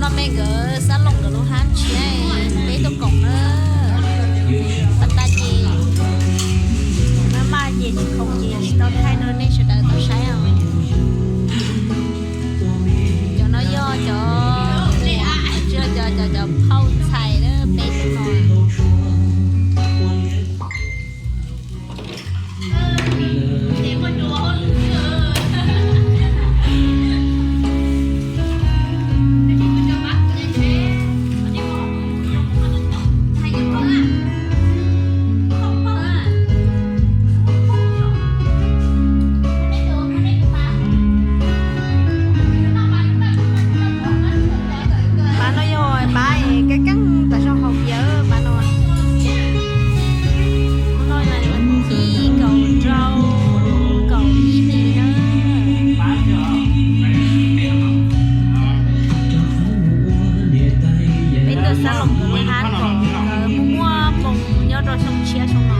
No me nkawd xab loos nkawd lub hab tshiab, peb tuaj koom na. Pas tas ces maj maj ces tsis khoom ces tsis tau thaij rau nej sawv daws tau saib os. Cov no yog cov, cov, cov, cov phauj ntxhais na, peb tus no. Pab no yog pab es keej keej tas zog hauv kiav pab no. Hnub no yog hnub tim kaum rau, kaum ib hli na. Peb tuaj xab loos nkawd lub hab kom nkawd muaj muaj hmoo nyob rau xyoo tshiab xyoo no.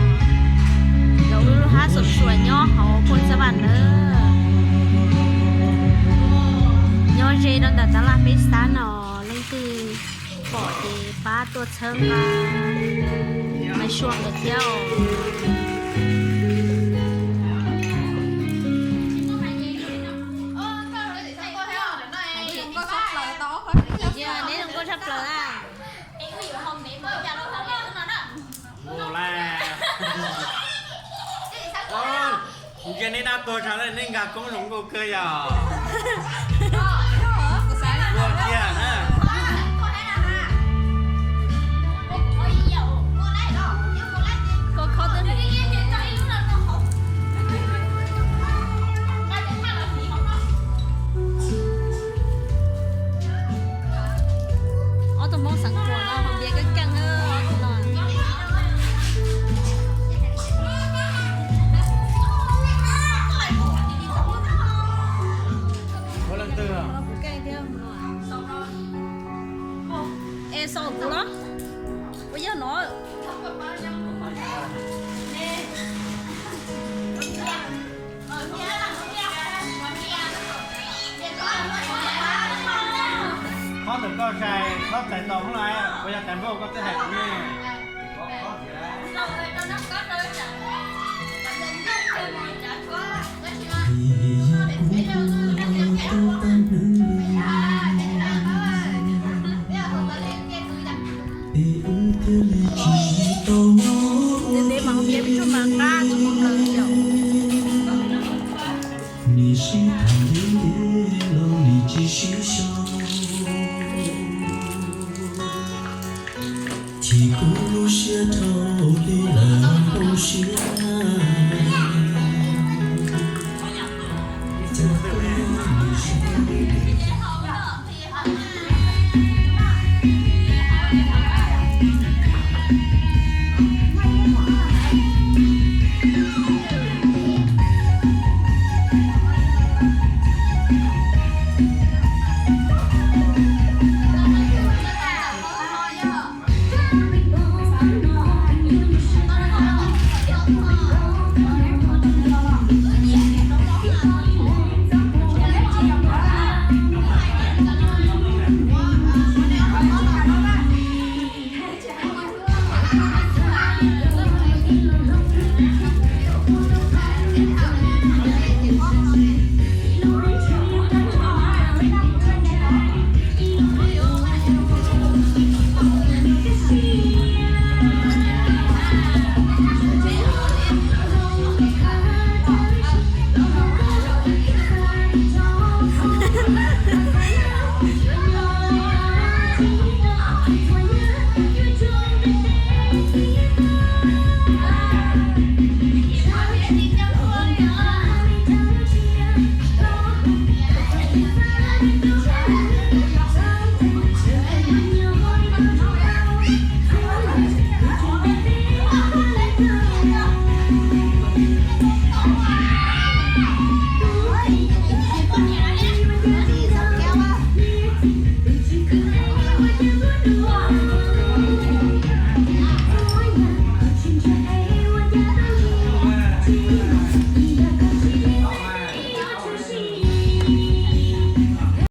Nkawd lub hab xuam xuam nyob hauv Phooj Xab Vaj ntawd. Nyob ze rau ntawm tab laj peb xab no, leej twg pom ces pab tuaj txhawb nqa Maiv Sua nkawd thiab os. Neb zoo nkauj tshaj plaws na. Ua la, kuv cia nej dab tuag tsawg nej nkag koob zoo nkauj kawg yog. Ua kiag na. Ob tug Hmoob xeev Khuam no haus npias keej keej no. Es xaus kuv los? Ua yog no. Qhov ntawm koj txhais, qhov txhais tau hnub no, ua yog tais npauj koj twb hais kuv ne. Ntev mas ua npias peb tsuag mas qab tsis tau plaws li os. Nim sib tham ntev los nim tsis sib sau, chim kub lub siab dhau li lawm npau siab.